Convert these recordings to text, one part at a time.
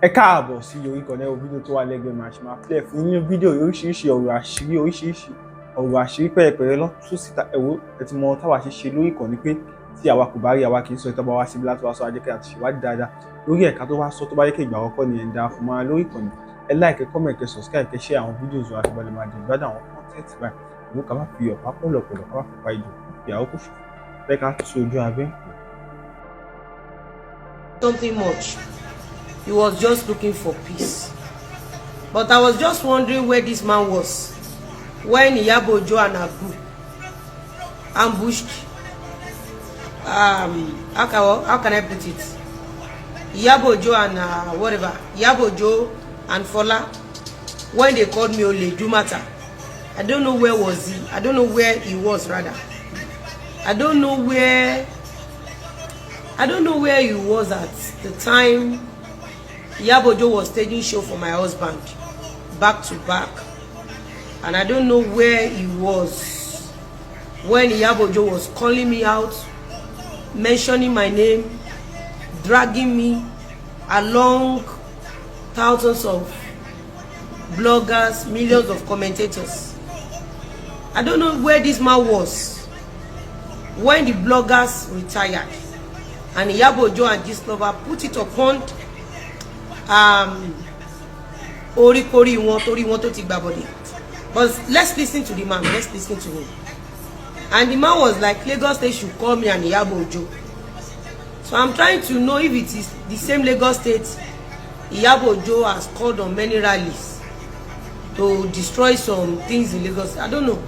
Ẹ káàbọ̀ sí orí ìkànnì. Ẹ wo fídíò tó wà lẹ́gbẹ̀ẹ́, máa ṣe máa play fún nínú fídíò yìí. Oríṣiríṣi ọ̀rọ̀ àṣírí, oríṣiríṣi ọ̀rọ̀ àṣírí pẹ̀rẹ̀pẹ̀rẹ̀ lọ tú síta. Ẹ wo, ẹ ti mọ táwa ṣe ṣe lórí ìkànnì pé tí àwa kò bá rí, àwa kì í sọ. Ìtọ́ bá wá síbi láti wá sọ, ajẹ́kẹ́ àti ṣèwádìí dáadáa lórí ẹ̀ka tó wá sọ. Tó bá yẹ kí ìgbà àkọ́kọ́ ni ẹ̀ ń darapọ̀ mọ́ wa lórí ìkànnì, ẹ like, ẹ comment, ẹ subscribe, kẹ́ share àwọn videos wa, kí máa dé ìgbádùn àwọn content báyìí. Ìwọ ká má fi ọ̀pá pọ̀lọ̀pọ̀lọ̀, ká má fi pa ìjò, fi àkókò ṣòfò, fẹ́ ká tú ojú abẹ́. Something much. He was just looking for peace. But I was just wondering where this man was when Iyabo Ojo and her group ambushed. How can I put it? Iyabo Ojo and whatever, Iyabo Ojo and Fola, when they called me Ole Dumata. I don't know where was he. I don't know where he was, rather. I don't know where he was at the time Iyabo Ojo was staging show for my husband back to back. And I don't know where he was when Iyabo Ojo was calling me out, mentioning my name, dragging me along thousands of bloggers, millions of commentators. I don't know where this man was when the bloggers retired and Iyabo Ojo and Gistlover put it upon oríkorí wọn torí wọn tó ti gbàbọdè. But let's listen to the man. Let's listen to him. And the man was like, Lagos State should call me and Iyabo Ojo. So I'm trying to know if it is the same Lagos State Iyabo Ojo has called on many rallies to destroy some things in Lagos. I don't know,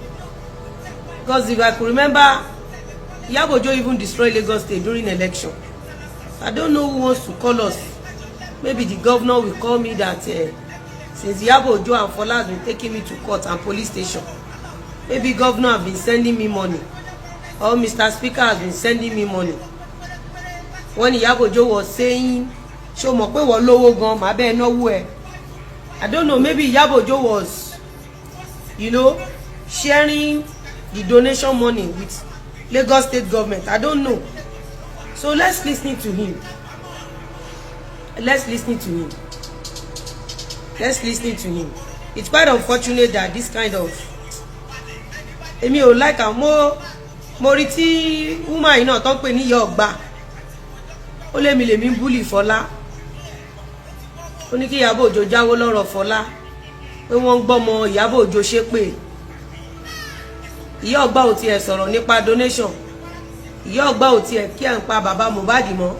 because if I could remember, Iyabo Ojo even destroyed Lagos State during election. I don't know who wants to call us. Maybe the governor will call me that since Iyabo Ojo and Fola has been taking me to court and police station, maybe governor have been sending me money or Mr. Speaker has been sending me money. When Iyabo Ojo was saying, "Ṣé o mọ̀ pé wọ́n lówó gan, màá bẹ́ẹ̀ náwó ẹ̀?" I don't know, maybe Iyabo Ojo was sharing the donation money with Lagos State government. I don't know. So let's listen to him. Let's listen to him. Let's listen to him. It's quite unfortunate that this kind of, èmi ò like am. Mo rí tí woman yìí náà tó ń pè ní ìyá ọgbà, ó lémi lèmi ń bully Fọlá, ó ní kí Ìyábọ̀ Òjó jáwọ́ lọ́rọ̀ Fọlá, pé wọ́n ń gbọ́mọ Ìyábọ̀ Òjó ṣépè. Ìyá ọgbà ò tiẹ̀ sọ̀rọ̀ nípa donation. Ìyá ọgbà ò tiẹ̀ kí ẹ̀ ń pa bàbá Mohbad mọ́.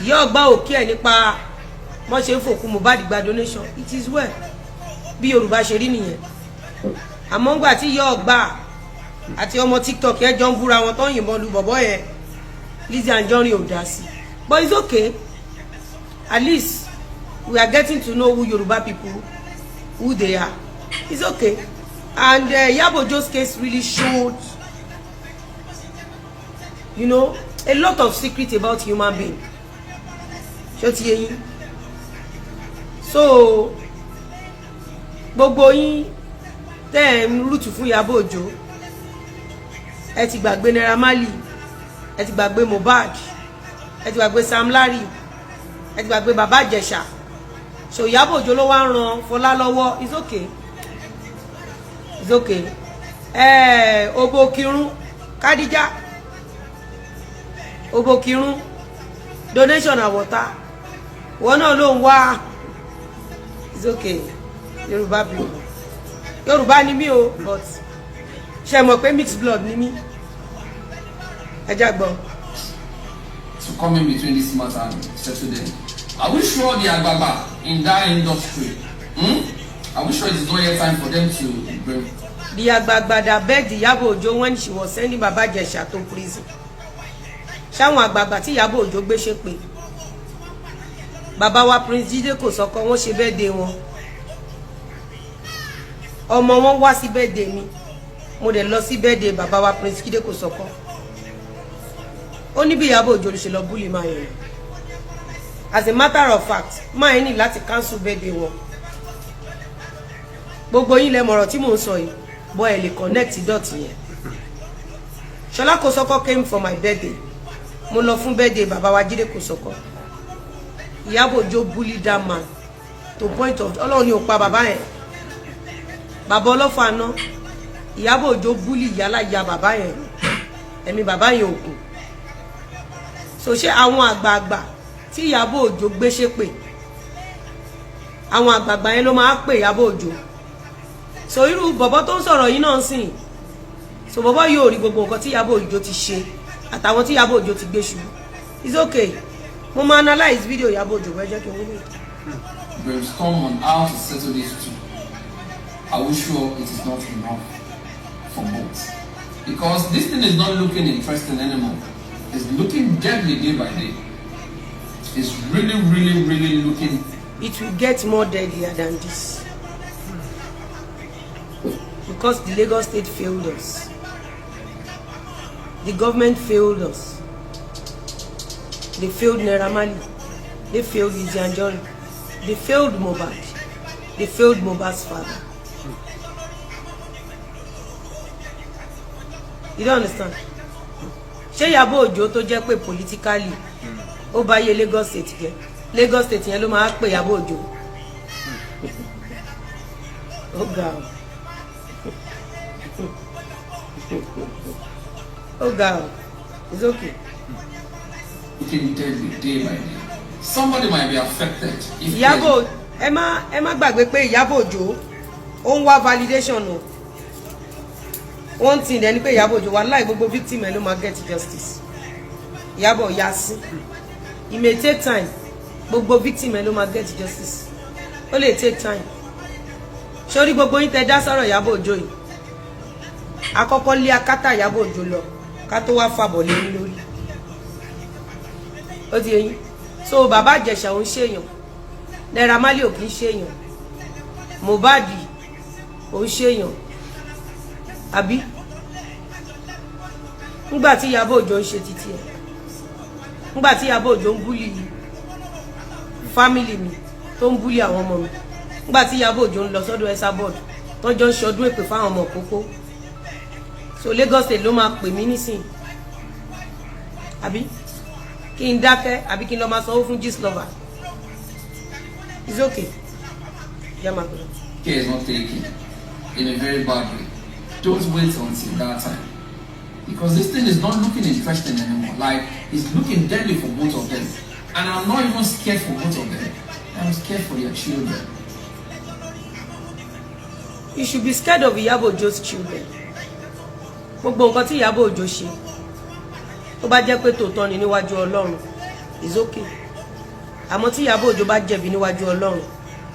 Ìyá ọgbà ò kí ẹ̀ nípa wọ́n ṣe ń fòkú Mohbad gba donation. It is well. Bí Yorùbá ṣe rí nìyẹn. Àmọ́ ńgbà tí ìyá ọgbà àti ọmọ TikTok yẹn jọ ń búra wọn, tó ń yìnbọn lu bọ̀bọ́ yẹn, Lizzy Anjorin ò dá sí. But it's okay. At least we are getting to know who Yoruba people, who they are. It's okay. And Iyabo Ojo's case really showed a lot of secret about human being. Ṣó ti yé yín? So gbogbo yín tẹ́ ẹ̀ ń root fún Iyabo Ojo, ẹ ti gbàgbé Naira Marley, ẹ ti gbàgbé Mohbad, ẹ ti gbàgbé Sam Larry, ẹ ti gbàgbé Bàbá Ìjẹ̀ṣà. So Ìyábọ̀ Òjó ló wá ń ran Fọlá lọ́wọ́. It's okay, it's okay. Ẹ Obokirun Kádíjà, Obokirun donation àwọ̀tá wọn náà ló ń wá. It's okay. Yorùbá people, Yorùbá ni mí o, but ṣe mọ̀ pé mixed blood ni mí. Ẹ já gbọ́. To come in between this matter and settle them. Are we sure the Agbagba in that industry? Hmm? Are we sure it is not yet time for them to bring The àgbààgbà that begged Ìyábọ̀ Òjó when she was sending Baba Ìjẹ̀ṣà to prison, ṣáwọn àgbààgbà tí Ìyábọ̀ Òjó gbé ṣépè? Bàbá wa Prince Jídé Kòsọ́kọ́, wọ́n ṣe birthday wọn, ọmọ wọn wá sí birthday mi, mo dẹ̀ lọ sí birthday bàbá wa Prince Jídé Kòsọ́kọ́. Ó ní bí Ìyábọ̀ Òjó ló ṣe lọ bully máa yẹn. As a matter of fact, máa yẹn ní láti cancel birthday wọn. Gbogbo yín lẹ mọ̀rọ̀ tí mò ń sọ yìí, bọ́ ẹ lè connect dot yẹn. Ṣọlá Kòsọ́kọ́ came for my birthday, mo lọ fún birthday bàbá wa Jídé Kòsọ́kọ́. Ìyábọ̀ Òjó bully that man to point of Ọlọ́run ni ò pa bàbá yẹn, bàbá ọlọ́fà náà. Ìyábọ̀ Òjó bully ìyálà ìyá bàbá yẹn, ẹ̀mí bàbá yẹn ò kù. So ṣé àwọn àgbààgbà tí Ìyábọ̀ Òjó gbé ṣépè, àwọn àgbààgbà yẹn ló máa pè Ìyábọ̀ Òjó? So irú bọ̀bọ̀ tó ń sọ̀rọ̀ yìí náà sìn, so bọ̀bọ̀ yóò rí gbogbo nǹkan tí Ìyábọ̀ Òjó ti ṣe àtàwọn tí Ìyábọ̀ Òjó ti gbé ṣubú. It's okay, mo máa analyse video Ìyábọ̀ Òjó. Wẹ́ẹ́ jẹ́ kí n wúlò. Brainstorm on how to settle these two. Are we sure it is not enough for both? Because this thing is not looking interesting anymore. It's looking deadly day by day. It's really, really, really looking It will get more deadlier than this because the Lagos State failed us, the government failed us. They failed Naira Marley, they failed Lizzy Anjorin, they failed Mohbad, they failed Mohbad's father. You don't understand. Ṣé Ìyábọ̀ Òjó tó jẹ́ pé politically ó bá yé Lagos State jẹ́, Lagos State yẹn ló máa pè Ìyábọ̀ Òjó? Ó ga ọ, ó ga ọ. It's okay. Looking deadly day by day. Somebody might be affected if Ìyábọ̀, ẹ má gbàgbé pé Ìyábọ̀ Òjó ó ń wá validation o. One thing ẹni pé Ìyábọ̀ Òjó, wàláì, gbogbo victim ẹ ló máa get justice. Ìyábọ̀ yasi, it may take time. Gbogbo victim ẹ ló máa get justice. Ó lè take time. Sórí gbogbo yín tẹ dá sọ̀rọ̀ Ìyábọ̀ Òjó yìí, akọ́kọ́ lé akátá Ìyábọ̀ Òjó lọ ká tó wá fàbọ̀ lé yín lórí. Ó ti yẹn. So bàbá Ìjẹ̀ṣà ò ń ṣèyàn, Naira Marley ò kì í ṣèyàn, Mohbad ò ń ṣèyàn, àbí ńgbà tí Ìyábọ̀ Òjó ń ṣe títí ẹ̀, ńgbà tí Ìyábọ̀ Òjó ń bully family mi, tó ń bully àwọn ọmọ mi, ńgbà tí Ìyábọ̀ Òjó ń lọ sọ́dọ̀ Esabod tọ́jọ́ ń ṣọdún èpè fáwọn ọmọ kókó, so Lagos State ló máa pè mí nísìn, àbí kí n dákẹ́, àbí kí n lọ máa sanwó fún Gistlover? It's okay, jẹ́ máa gbọ́dọ̀. Care is not taken in a very bad way. Don't wait until that time. Because this thing is not looking interesting anymore. Like, it's looking deadly for both of them. And I'm not even scared for both of them. I'm scared for their children. You should be scared of Iyabo Ojo's children. Gbogbo nǹkan tí Iyabo Ojo ṣe, tó bá jẹ́ pé tòótọ́ ni níwájú Ọlọ́run, is okay. Àmọ́ tí Iyabo Ojo bá jẹ̀bi níwájú Ọlọ́run,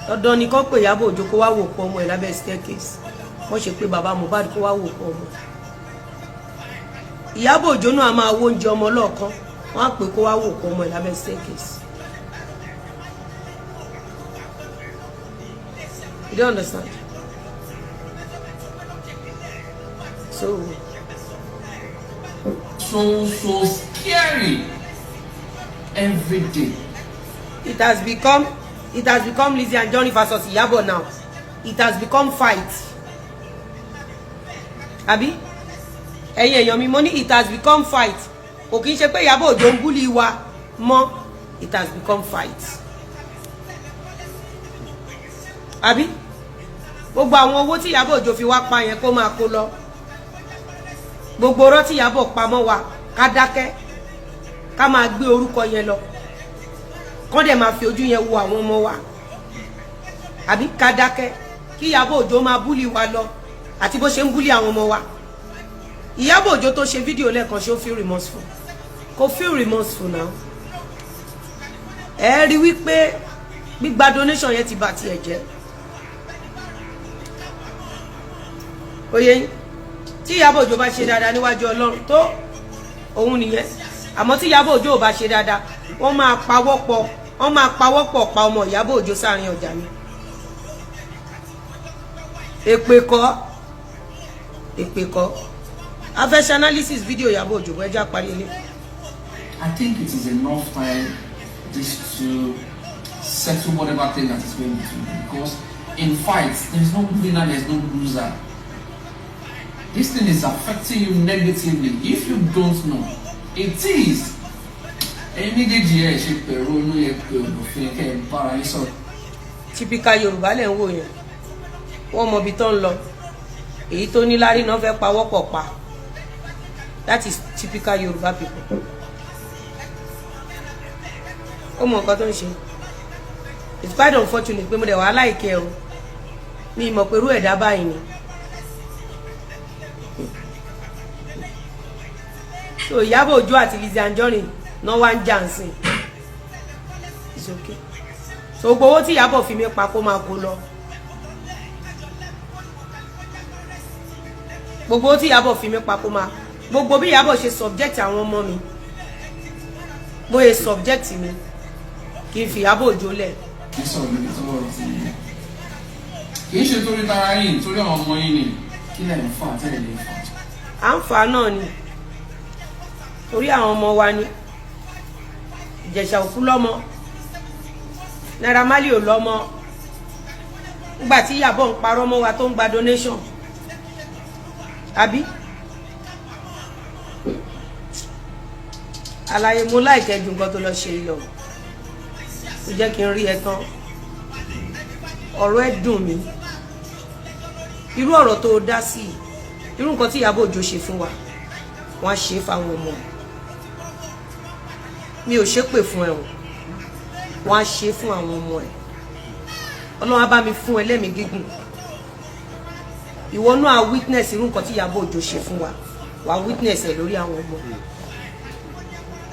dandan ni kó pè Iyabo Ojo kó wá wò pọ̀ ọmọ ẹ̀ lábẹ́ staircase. Wọ́n ṣe pé bàbá Mohbad kó wá wò pọ̀ ọmọ ẹ̀. Ìyábọ̀ Òjó náà máa wo oúnjẹ ọmọ lọ́ọ̀kan, wọ́n á pè kó wá wò pọ̀ ọmọ ẹ̀ lábẹ́ staircase. You don't understand. So So, so scary. Every day. It has become Lizzy Anjorin versus Iyabo now. It has become fight. Àbí ẹ̀yin èèyàn mi, mo ní it has become fight. Kò kí n ṣe pé Ìyábọ̀ Òjó ń bully wa mọ́. It has become fight. Àbí gbogbo àwọn owó tí Ìyábọ̀ Òjó fi wá pa yẹn, kó máa kó lọ. Gbogbo ọ̀rọ̀ tí Ìyábọ̀ pamọ́ wa, ká dákẹ́, ká máa gbé orúkọ yẹn lọ, kán dẹ̀ máa fi ojú yẹn wo àwọn ọmọ wa, àbí ká dákẹ́ kí Ìyábọ̀ Òjó máa bully wa lọ àti bó ṣe ń bully àwọn ọmọ wa? Ìyábọ̀ Òjó tó ṣe fídíò lẹ́ẹ̀kan, ṣé ó feel remorseful? Kò feel remorseful now. Ẹ rí wípé gbígba donation yẹn ti bà tiẹ̀ jẹ́. Oyè yín, tí Ìyábọ̀ Òjó bá ṣe dáadáa níwájú Ọlọ́run, tó òun nìyẹn. Àmọ́ tí Ìyábọ̀ Òjó ò bá ṣe dáadáa, wọ́n máa pawọ́pọ̀ pa ọmọ Ìyábọ̀ Òjó sáàrin ọjà ni. Èpè kọ́, èpè kọ́. A fẹ́ ṣe analysis fídíò Ìyábọ̀ Òjó bọ́ ẹjọ́ parí ilé. I think it is enough time just to settle whatever thing that is going between them. Because in fights, there's no winner, there's no loser. This thing is affecting you negatively. If you don't know, it is. Ẹ̀yin méjèèjì, ẹ̀ ṣe pẹ̀rọ inú yẹ pé òfin kẹ́ ẹ bára yín sọ̀rọ̀. Typical Yorùbá lẹ̀ ń wò yẹn. Wọ́n mọ ibi tó ń lọ. Èyí tó ní lárí náà fẹ́ pawọ́pọ̀ pa. That is typical Yorùbá people. Ó mọ nǹkan tó ń ṣe. It's quite unfortunate pé mo dẹ̀ wá láìkẹ́ o. Mi mọ̀ pé irú ẹ̀dá báyìí ni. So Ìyábọ̀ Òjó àti Lizzy Anjorin náà wá ń jà ń sìn. It's okay. So gbogbo owó tí Ìyábọ̀ fi mí pa, kó máa kó lọ. Gbogbo owó tí Ìyábọ̀ fi mí pa, kó máa, gbogbo bí Ìyábọ̀ ṣe subject àwọn ọmọ mi, bóyá subject mi, kí n fi Ìyábọ̀ Òjó lẹ̀. Kì í sọ̀rọ̀ níbi tó rọrùn sí i, kì í ṣe torí tara yín, torí àwọn ọmọ yín ni. Kí lẹ̀ ń fà tẹ́lẹ̀ lè fà? À ń fà á náà ni torí àwọn ọmọ wa ni. Ìjẹ̀ṣà òkú lọ́mọ, Naira Marley ò lọ́mọ. Nígbà tí Ìyábọ̀ ń parọ́ mọ́ wa, tó ń gba donation, àbí? Àlàyé mo láìkẹ́ ju nǹkan tó lọ ṣe lọ. Ó jẹ́ kí n rí ẹ tán. Ọ̀rọ̀ ẹ dùn mí. Irú ọ̀rọ̀ tó o dá sí i, irú nǹkan tí Ìyábọ̀ Òjó ṣe fún wa, wọ́n á ṣe é fáwọn ọmọ mi. Ò ṣépè fún ẹ o. Wọ́n á ṣe é fún àwọn ọmọ ẹ. Ọlọ́run á bá mi fún ẹ lẹ́mìí gígùn. Ìwọ náà á witness irú nǹkan tí Ìyábọ̀ Òjó ṣe fún wa. Wà á witness ẹ lórí àwọn ọmọ.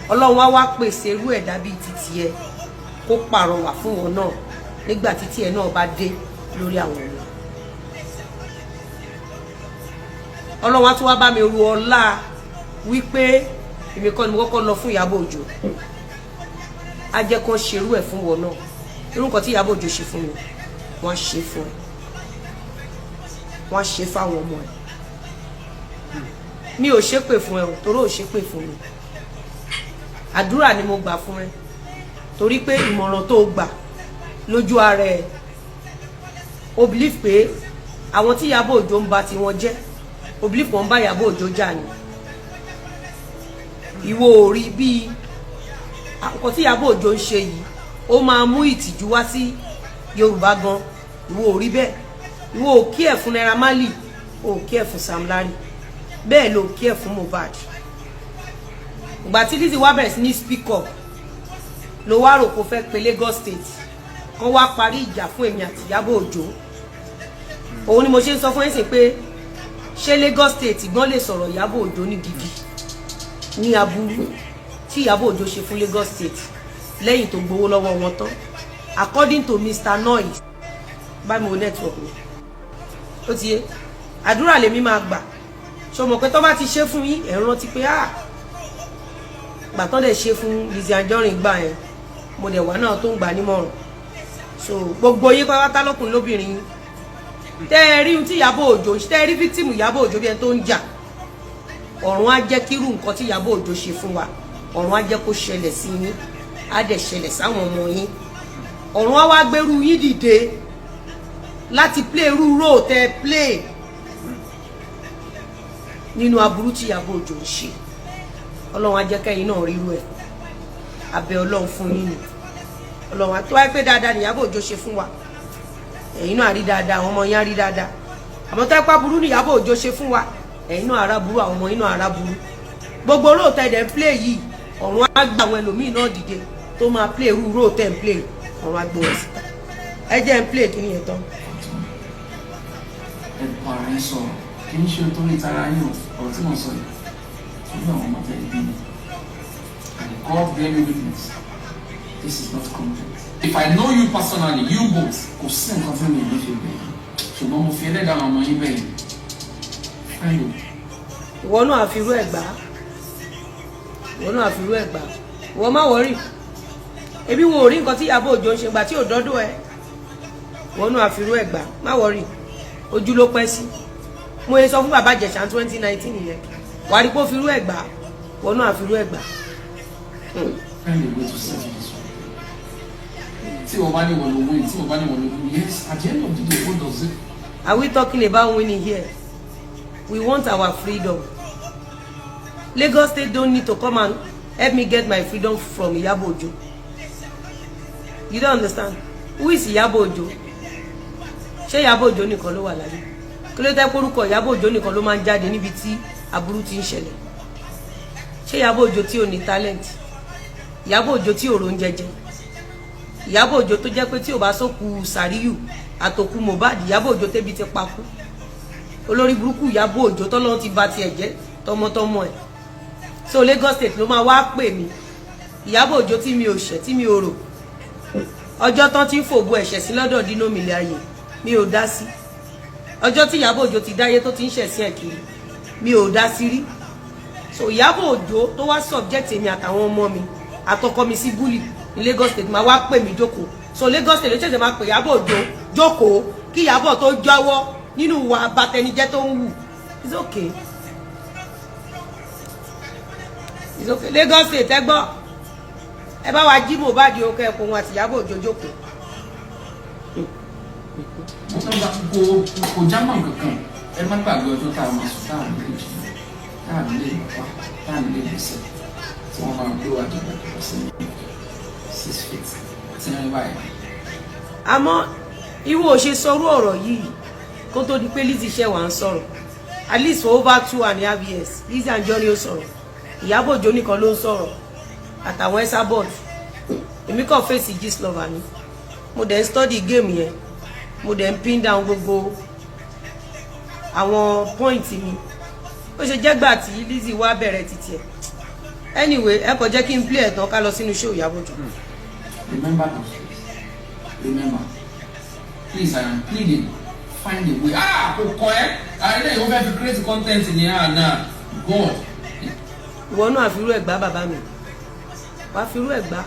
Ọlọ́run á wá pèsè irú ẹ̀dá bíi titi ẹ kó pàrọwà fún wọn náà nígbà títí ẹ náà bá dé lórí àwọn ọmọ. Ọlọ́run á tún wá bá mi ru ọlá wípé èmi kọ́ ni mo kọ́kọ́ lọ fún Ìyábọ̀ Òjó. Á jẹ́ kó ṣerú ẹ̀ fún wọn náà. Irú nǹkan tí Ìyábọ̀ Òjó ṣe fún mi, wọ́n á ṣe fún ẹ, wọ́n á ṣe fáwọn ọmọ ẹ. Mi ò ṣépè fún ẹ o, torí ò ṣépè fún mi. Àdúrà ni mo gbà fún ẹ, torí pé ìmọ̀ràn tó gbà lójú ara ẹ, o believe pé àwọn tí Ìyábọ̀ Òjó ń ba tiwọn jẹ́, o believe wọ́n ń bá Ìyábọ̀ Òjó jà ni. Ìwọ ò rí bíi nǹkan tí Ìyábọ̀ Òjó ń ṣe yìí, ó máa mú ìtìjú wá sí Yorùbá gan. Ìwọ ò rí bẹ́ẹ̀. Ìwọ ò kí ẹ̀ fún Naira Marley, ò kí ẹ̀ fún Sam Larry, bẹ́ẹ̀ ló kí ẹ̀ fún Mohbad. Ìgbà tí Lizzy wá bẹ̀rẹ̀ sí ní speak up, ló wá rò kó fẹ́ pe Lagos State kan wá parí ìjà fún èmi àti Ìyábọ̀ Òjó. Òun ni mo ṣe ń sọ fún ẹ̀ sìn pé ṣé Lagos State gbọ́n lè sọ̀rọ̀ Ìyábọ̀ Òjó ní gidi, ní aburú tí Ìyábọ̀ Òjó ṣe fún Lagos State lẹ́yìn tó gbowó lọ́wọ́ wọn tán, according to Mr Noise. Bá mi wo network mi. Ó ti yé. Àdúrà lèmi máa gbà. Ṣo mọ̀ pé tó bá ti ṣe fún yín, ẹ̀ ń rántí pé, ah, gbà tán dẹ̀ ṣe fún Lizzy Anjorin gbà yẹn, mo dẹ̀ wá náà tó ń gbà nímọ̀ràn. So gbogbo yín pátá, lọ́kùnrin lóbìnrin yín, tẹ́ ẹ rí ohun tí Ìyábọ̀ Òjó, tẹ́ ẹ rí victim Ìyábọ̀ Òjó bí ẹni tó ń jà, ọ̀run á jẹ́ kírú nǹkan tí Ìyábọ̀ Òjó ṣe fún wa, ọ̀run á jẹ́ kó ṣẹlẹ̀ sí yín, á dẹ̀ ṣẹlẹ̀ sáwọn ọmọ yín. Ọ̀run á wá gbérú yín dìde láti play irú role tẹ́ ẹ play nínú aburú tí Ìyábọ̀ Òjó ń ṣe. Ọlọ́run á jẹ́ kẹ́yìn náà ríru ẹ̀. Abẹ́ Ọlọ́run fún yín ni. Ọlọ́run àti wáyé pé dáadáa ni Ìyábọ̀ Òjó ṣe fún wa, ẹ̀yin náà rí dáadáa, àwọn ọmọ yín á rí dáadáa. Àmọ́ tó ẹ pa burú ni Ìyábọ̀ Òjó ṣe fún wa, ẹ̀yin náà ara burú, àwọn ọmọ yín náà ara burú. Gbogbo role tẹ́ dẹ̀ ń play yìí, ọ̀run á gbà àwọn ẹlòmíì náà dìde tó máa play irú role tẹ́ ń play. Ọ̀run á gbé wọn síta. Ẹ jẹ́ ń play kí nìyẹn tán. Ẹ bára yín sọ̀rọ̀. Kì í ṣe torí tara yín o. Ọ̀rọ̀ tí mo sọ yìí, torí àwọn ọmọ tẹ́lẹ̀ bí mi, and God bear me witness, this is not complete. If I know you personally, you both, kò sí nǹkan tí mi ò ní fi bẹ̀ yín, ṣùgbọ́n mo fi ẹlẹ́dàá àwọn ọmọ yín bẹ̀ yín. Find a Ìwọ náà àfirú ẹ̀ gbà. Ìwọ náà àfirú ẹ̀ gbà. Ìwọ má worry. Ebi wo ò rí nǹkan tí Ìyábọ̀ Òjó ń ṣe gbà tí ò dọ́dọ̀ ẹ. Ìwọ náà àfirú ẹ̀ gbà. Má worry, ojú ló pẹ́ sí. Mo yẹ sọ fún bàbá Ìjẹ̀ṣà 2019 yẹn, wàá rí pé ó firú ẹ̀ gbà. Ìwọ náà àfirú ẹ̀ gbà. Find a way to settle this one. Tí o bá ní wọ́n ló win, tí o bá ní wọ́n ló win, yes, at the end of the day, what does it Are we talking about winning here? We want our freedom. Lagos State don't need to come and Help me get my freedom from Iyabo Ojo. You don't understand. Who is Iyabo Ojo? Ṣé Iyabo Ojo nìkan ló wà láyé? Kí ló dé porúkọ Iyabo Ojo nìkan ló máa ń jáde níbi tí aburú ti ń ṣẹlẹ̀? Ṣé Iyabo Ojo tí ò ní talent, Iyabo Ojo tí ò róúnjẹ jẹ, Ìyábọ̀ Òjó tó jẹ́ pé tí ò bá sókù Sàríyù àtòkù Mohbad, Ìyábọ̀ Òjó tẹ́bi ti pakú, olórí burúkú Ìyábọ̀ Òjó tọ́lọ́run ti ba tiẹ̀ jẹ́ tọmọtọmọ ẹ̀? So Lagos State ló máa wá pè mí? Ìyábọ̀ Òjó tí mi ò ṣẹ̀, tí mi ò rò, ọjọ́ tán tí ń fòbo ẹ̀ṣẹ̀ sí lọ́dọ̀ Dino Melaye, mi ò dá sí. Ọjọ́ tí Ìyábọ̀ Òjó ti dáyé tó ti ń ṣẹ̀ sí ẹ̀ kiri, mi ò dá sí rí. So Ìyábọ̀ Òjó tó wá subject èmi àtàwọn ọmọ mi àtọkọ mi sí bully ní Lagos State máa wá pè mí jókòó. So Lagos State ló ṣẹ̀ṣẹ̀ máa pè Ìyábọ̀ Òjó jókòó kí Ìyábọ̀ tó jáwọ́ nínú ìwà abatẹnijẹ́ tó ń wù. It's okay, it's okay. Lagos State, ẹ gbọ́, ẹ bá wa jí Mohbad o, kẹ́ ẹ kó wọn àti Ìyábọ̀ Òjó jókòó. Kò já mọ́ nǹkan kan. Ẹ má gbàgbé ọjọ́ tá a máa sùn, tá à ní lè jì, tá à ní lè bàbá, tá à ní lè gbèsè, tí wọ́n máa gbé wa dàgbà dàgbà sí 6 feet tí wọ́n báyìí. Àmọ́ ìwọ ò ṣe sọrú ọ̀rọ̀ yìí kó tó di pé Lizzy ṣe wà ń sọ̀rọ̀. At least for over 2.5 years, Lizzy Anjorin ó sọ̀rọ̀, Ìyábọ̀ Òjó nìkan ló ń sọ̀rọ̀ àtàwọn Esabod. Èmi kàn fèsì Gistlover ni. Mo dẹ̀ ń study game yẹn, mo dẹ̀ ń pin down gbogbo àwọn point mi. Ó ṣe jẹ́gbà tí Lizzy wá bẹ̀rẹ̀ títí ẹ̀. Anyway, ẹ kàn jẹ́ kí n play ẹ̀ tán, ká lọ sínú show Ìyábọ̀ Òjó. Remember those days. Remember. Please, I am pleading. Find a way. Ah, kò kọ́ ẹ́. Àìlẹ́ ìwọ́n fẹ́ fi create content ní àná. God. Ìwọ náà àfirú ẹ̀gbá, bàbá mi, wàá firú ẹ̀gbá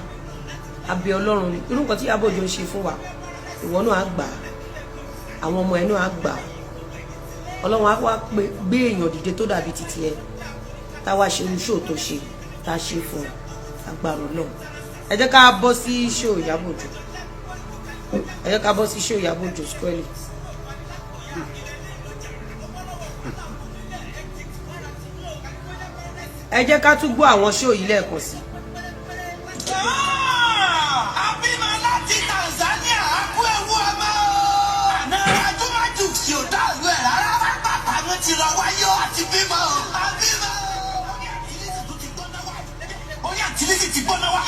abẹ Ọlọ́run ni. Irú nǹkan tí Ìyábọ̀ Òjó ń ṣe fún wa, ìwọ náà á gbà á, àwọn ọmọ ẹ náà á gbà á. Ọlọ́run á wá pé gbé èèyàn dìde tó dàbí titi ẹ, táwa ṣe irú show tó ṣe, tá a ṣe fún ẹ. Agbára Ọlọ́run. Ẹ jẹ́ ká bọ́ sí show Ìyábọ̀ Òjó. Ẹ jẹ́ ká bọ́ sí show Ìyábọ̀ Òjó squarely. Ẹ jẹ́ ká tún gbọ́ àwọn show yìí lẹ́ẹ̀kan sí. Abímọ láti Tanzania, á kú ewu ọmọ o. Àná Ajúmájù sí ò dá ìlú ẹ̀ rárá. Bàbá wọn ti lọ wáyé ó àti bímọ o. Abímọ. Orí àtìlísì ti gbóná wá.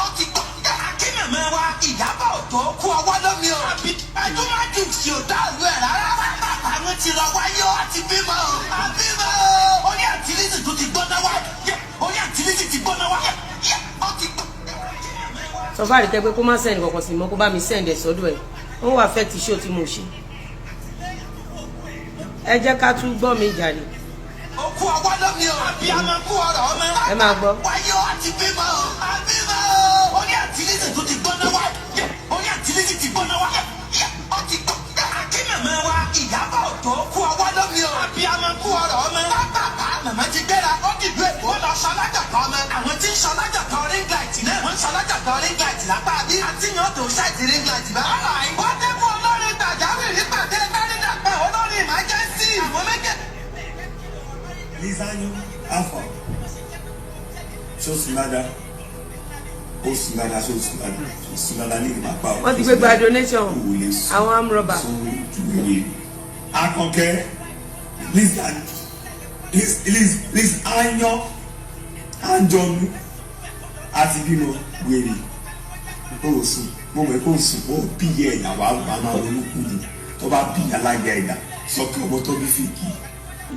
Ó ti gbọ́. Akínmọ̀mọ́ wa Ìyábọ̀ Òjó kú ọwọ́ lómi o. Ajúmájù sí ò dá ìlú ẹ̀ rárá. Bàbá wọn ti lọ wáyé ó àti bímọ o. Abímọ. Orí àtìlísì tó ti gbóná wá. Orí àtìlísì ti gbóná wá. Ó ti gbọ́. Sọ fún àríkẹ́ pé kó má send kankan sí mọ́, kó bá mi send ẹ̀ sọ́dọ̀ ẹ̀. Wọ́n wà affect show tí mo ṣe. Ẹ jẹ́ ká tún gbọ́ mi jàre. Ó kú ọwọ́ lómi o. Abiyamọ kú ọ̀rọ̀ ọmọ. Ẹ máa gbọ́. Wáyé ó àti bímọ o. Abímọ o. Orí àtìlísì tó ti gbóná wá. Orí àtìlísì ti gbóná wá. Ó ti gbọ́. Akínmọ̀mọ́ wa Ìyábọ̀ Òjó kú ọwọ́ lómi o. Abiyamọ kú ọ̀rọ̀ ọmọ. Bàbá màmá ti gbéra. Ó dìlú Èkó lọ sọlájàtọ̀ ọmọ. Àwọn tí ń sọlájàtọ̀ ring light náà. Wọ́n ń sọlájàtọ̀ ring light lápá bí. Àtìyàn tó ṣáìtì ring light bá. Wọ́n dẹ́kun olórin gbàjáwìrì pàdé mẹ́rìndàpọ̀ olórin emergency. Àwọn méjèèjì. Lizanyo Alpha. Ṣé o sùn dáadáa? Ó sùn dáadáa, ṣé o sùn dáadáa? Ṣé o sùn dáadáa ní ìgbà pa ọ́? Wọ́n ti gbé gba donation. Kò lè sùn. Àwọn arm robber. Sórí ìwé. Akànkẹ́ Liz Liz Liz Liz Ayan Anjọnu àti bímọ wèrè. Ó sùn, mo mọ̀ pé ó sùn, ó bí iye ẹ̀dá wàá wàá máa ronú kú ni. Tó bá bí alága ẹ̀dá, sọ pé ọmọ tó bí fèkì.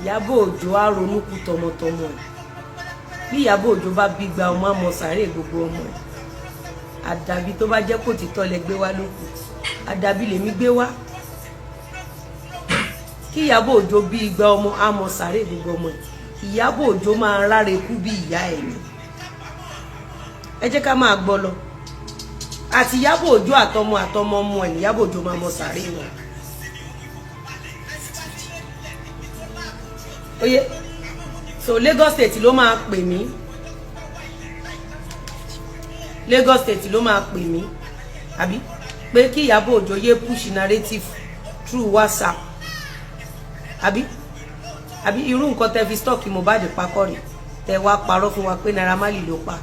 Ìyábọ̀ Òjó á ronú kú tọmọtọmọ ẹ̀. Bí Ìyábọ̀ Òjó bá bí gba ọmọ, àmọ́ sàárè gbogbo ọmọ ẹ̀. Àdàbí tó bá jẹ́ kó ti tọ́ lẹ gbé wá lókù, àdàbí lèmi gbé wá. Kí Ìyábọ̀ Òjó bí igba ọmọ, àmọ́ sàárè gbogbo ọmọ ẹ̀. Ìyábọ̀ Òjó máa ráre kú bí ìyá ẹ̀ ni. Ẹ jẹ́ ká máa gbọ́ lọ. Àti Ìyábọ̀ Òjó àtọmọ àtọmọ ọmọ ẹ̀ ní Ìyábọ̀ Òjó máa mọ sàárè wọn. Oye, so Lagos State ló máa pè mí, Lagos State ló máa pè mí àbí pé kí Ìyábọ̀ Òjó yé push narrative through WhatsApp, àbí irú nǹkan tẹ́ fi stock Mohbad pakọ́ rè. Tẹ wá parọ́ fún wa pé Naira Marley ló pa.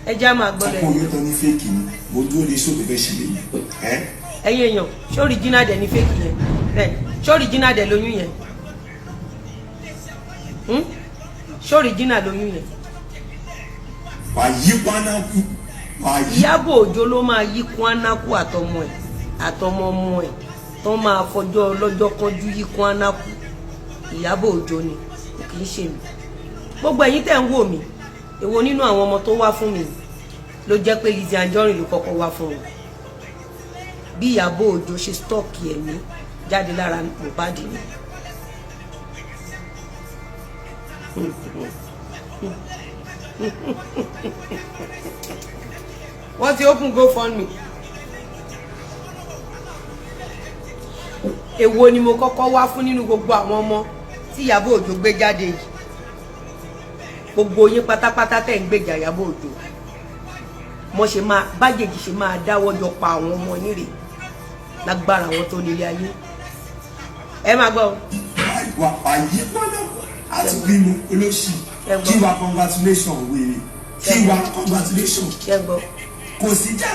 Ẹ já máa gbọ́dọ̀. Ọkọ oyún tán ní fake ni. Mo dúró de show tó fẹ́ ṣe lẹ́yìn ẹ́. Ẹ̀yin èèyàn, ṣé original dẹ̀ ní fake yẹn bẹ́ẹ̀? Ṣé original dẹ̀ lóyún yẹn? Hmm? Ṣé original lóyún yẹn? Wà á yí pánákú, wà á yí. Ìyábọ̀ Òjó ló máa yí kwánákù, àtọmọ ẹ̀, àtọmọ ọmọ ẹ̀ tó máa fọjọ́ ọlọ́jọ́ kánjú yí kwánákù. Ìyábọ̀ Òjó ni, kò kì í ṣe mi. Gbogbo ẹ̀yin tẹ́ ń wò mí, èwo nínú àwọn ọmọ tó wá fún mi ló jẹ́ pé Lizzy Anjorin ló kọ́kọ́ wá fún wọn? Bí Ìyábọ̀ Òjó ṣe suck ẹ̀mí jáde lára Mohbad ni. Wọ́n ti open GoFundMe. Èwo ni mo kọ́kọ́ wá fún nínú gbogbo àwọn ọmọ tí Ìyábọ̀ Òjó gbé jáde yìí? Gbogbo yín pátápátá tẹ̀ ń gbèjà Ìyábọ̀ Òjó, mo ṣe máa bájèjì ṣe máa dáwọ́ jọ pa àwọn ọmọ yín rèé lágbára àwọn tó nílé ayé. Ẹ máa gbọ́. Wà á yí pánákú àti bímọ olóṣì. Ẹ gbọ́. Kí wa congratulation, wèrè, kí wa congratulation. Ṣé ń gbọ́? Kò sí jà,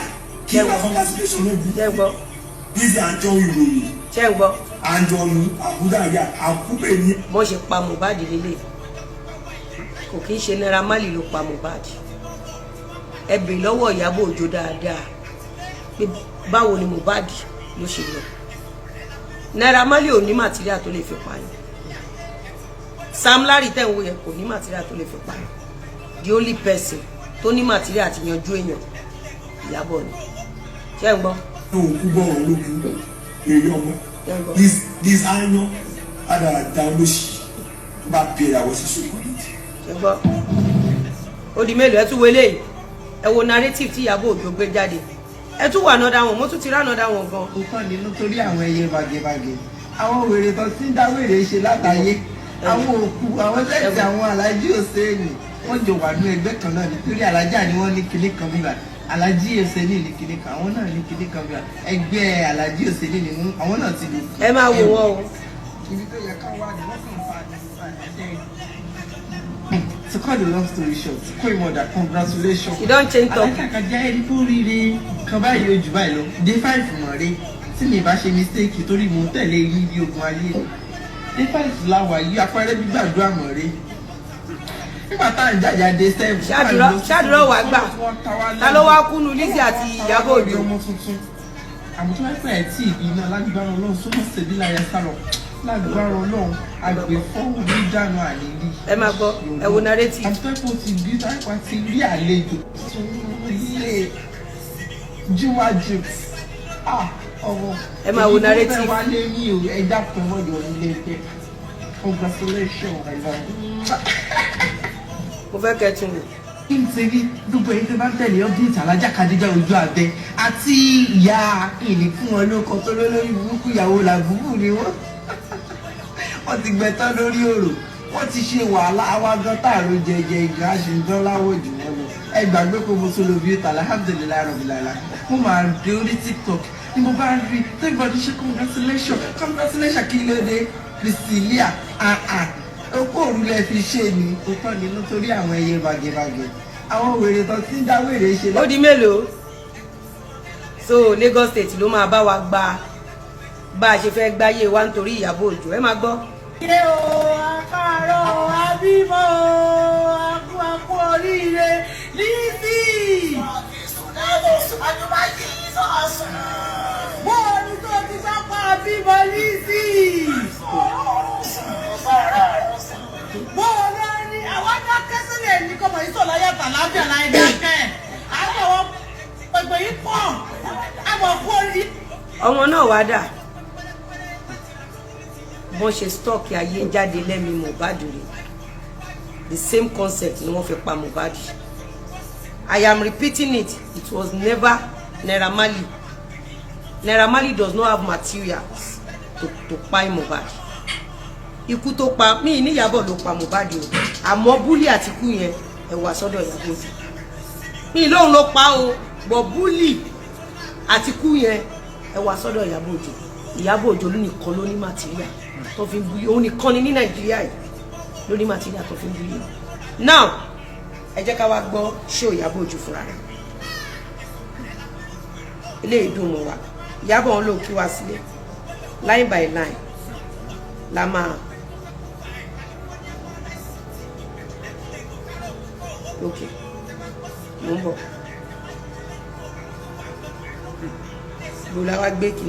kí wa congratulation ló bí. Ṣé ń gbọ́? Lizzy Anjorin, wèrè. Ṣé ń gbọ́? Anjorin àkúdàáyà àkúbè ní. Mo ṣe pa Mohbad lélẹ̀, kò kí ń ṣe Naira Marley ló pa Mohbad. Ẹ bèrè lọ́wọ́ Ìyábọ̀ Òjó dáadáa pé báwo ni Mohbad ló ṣe lọ. Naira Marley ò ní material tó lè fi pààyàn. Sam Larry tẹ̀ ń wo yẹn kò ní material tó lè fi pààyàn. The only person tó ní material àti yanjú èèyàn, Ìyábọ̀ ni. Ṣé ń gbọ́? Òkú bọ̀rọ̀ ló kú èrè ọmọ. Ṣé ń gbọ́? Liz Anyan àdàràdà olóṣì tó bá bẹ̀rẹ̀ àwọn ṣíṣe ìkànnì. Ṣé ń gbọ́? Ó di mélòó? Ẹ tún wọlé yìí. Ẹ wo narrative tí Ìyábọ̀ Òjó gbé jáde. Ẹ tún wà another one, mo tún ti rí another one gan. Ó kàn nínú torí àwọn ẹyẹ bàgẹ̀bàgẹ̀, àwọn wèrè tó ti ń dá wèrè ṣe látàyé, àwọn òkú, àwọn sẹ́ẹ̀tì, àwọn alájí òsèèni, wọ́n jọ wà ní ẹgbẹ́ kan náà nítorí alájà ni wọ́n ní kinní kan bíbà, alájí òsèèni ní kinní kan, àwọn náà ní kinní kan bíbà, ẹgbẹ́ alájí òsèèni ni àwọn náà ti lò. Ẹ máa wò wọ́n o. Ibi tó yẹ ká wà ní wọ́n kàn fa ní. To cut the long story short, Queen Mother, congratulations. You don change topic. Alájà kan jẹ́ ẹni tó ríire kan báyìí ojú báyìí lọ. Day 5 mọ̀ re. Tí mi bá ṣe mistake torí mò ń tẹ̀lé yín bí ogun ayé. Day 5 la wà yí, apẹ̀rẹ̀ gbígbàdúrà mọ̀ re. Nígbà tá à ń jàjà day 7. Ṣáàdúrà wà gbà. Ta ló wá kúnnu Lizzy àti Ìyábọ̀ Òjó? Ọmọ tuntun. Àmọ́ tó bá pẹ́ tí ìbí náà, lágbára Ọlọ́run, sọ́mọ́ ṣèbí láyà sálọ. Lágbára Ọlọ́run, àgbẹ̀fọ́wò ní dànù àlè. Ẹ máa gbọ́, ẹ wo narrative. Àtẹ́kùn ti bí táìpà ti rí àlejò ilé juma jux, ah, ọmọ. Ẹ máa wo narrative. Èyí tó fẹ́ wálé ní o, ẹ dákun, ẹ mọ̀jọ nílé ẹgbẹ́. Congratulations, my love. Mo fẹ́ kẹ́ tún wò. Kí n ti rí gbogbo ẹ̀yin tó bá ń tẹ̀lé update Alájà Kadija ojú abẹ àti ìyá ìní fún wọn lóko tó lórí burúkú, ìyàwó làbúrú ni wọ́n. Wọ́n ti gbẹ̀tọ́ lórí ọ̀rọ̀, wọ́n ti ṣe wàhálà. Àwa gan táàrò jẹjẹ ìgbà ṣe ń dán láwọ̀ jù wọ́n lọ. Ẹ gbàgbé pé mo tún lo bí ìtàn, alhamdulillahi rabbil alamin. Mo máa dé orí TikTok ni mo bá rí everybody ṣe congratulation, congratulation. Kí ló dé, Priscilla? Ah ah, okó òru lẹ fi ṣe ni. Ó tán nínú torí àwọn ẹyẹ bàgẹ̀bàgẹ̀, àwọn wèrè tó ti ń dá wèrè ṣe. Ó di mélòó? So Lagos State ló máa bá wa gba bá a ṣe fẹ́ gbáyé wa nítorí Ìyábọ̀ Òjó. Ẹ máa gbọ́. Ṣé o àkàrọ̀ àbímọ akú akú oríire, Lizzy. Bóòlù tó ti sápá àbímọ, Lizzy. Bóòlù ní àwọn dákẹ́ sílẹ̀ ní kọ́mọ yìí sọ̀rọ̀ yàtọ̀ lábẹ́ láì dákẹ́. Àwọn pẹ̀pẹ̀ yìí pọ̀ àwọn kú oríire. Ọmọ náà wá dà bọ́n ṣe suck ayé jáde lẹ́mìí Mohbad rè. The same concept ni wọ́n fi pa Mohbad. I am repeating it, it was never Naira Marley. Naira Marley does not have materials to kpai Mohbad. Ikú tó pa mí ní Ìyábọ̀ ló pa Mohbad o, àmọ́ bully àti ikú yẹn, ẹ wá sọ́dọ̀ Ìyábọ̀ Òjó. Mi lóun ló pa o, bọ̀ bully àti ikú yẹn, ẹ wá sọ́dọ̀ Ìyábọ̀ Òjó. Ìyábọ̀ Òjó ló nìkan ló ní material tó fi ń bully. Òun nìkan ni ní Nàìjíríà yìí ló ní material tó fi ń bully. Now ẹ jẹ́ ká wá gbọ́ ṣó Ìyábọ̀ Òjó fúnra rẹ̀. Eléyìí dùn mọ́ wa. Ìyábọ̀ ń lò kí wá sílé, line by line la máa. Ok, mo ń bọ̀. Gbọ́dọ̀ wá gbé kí.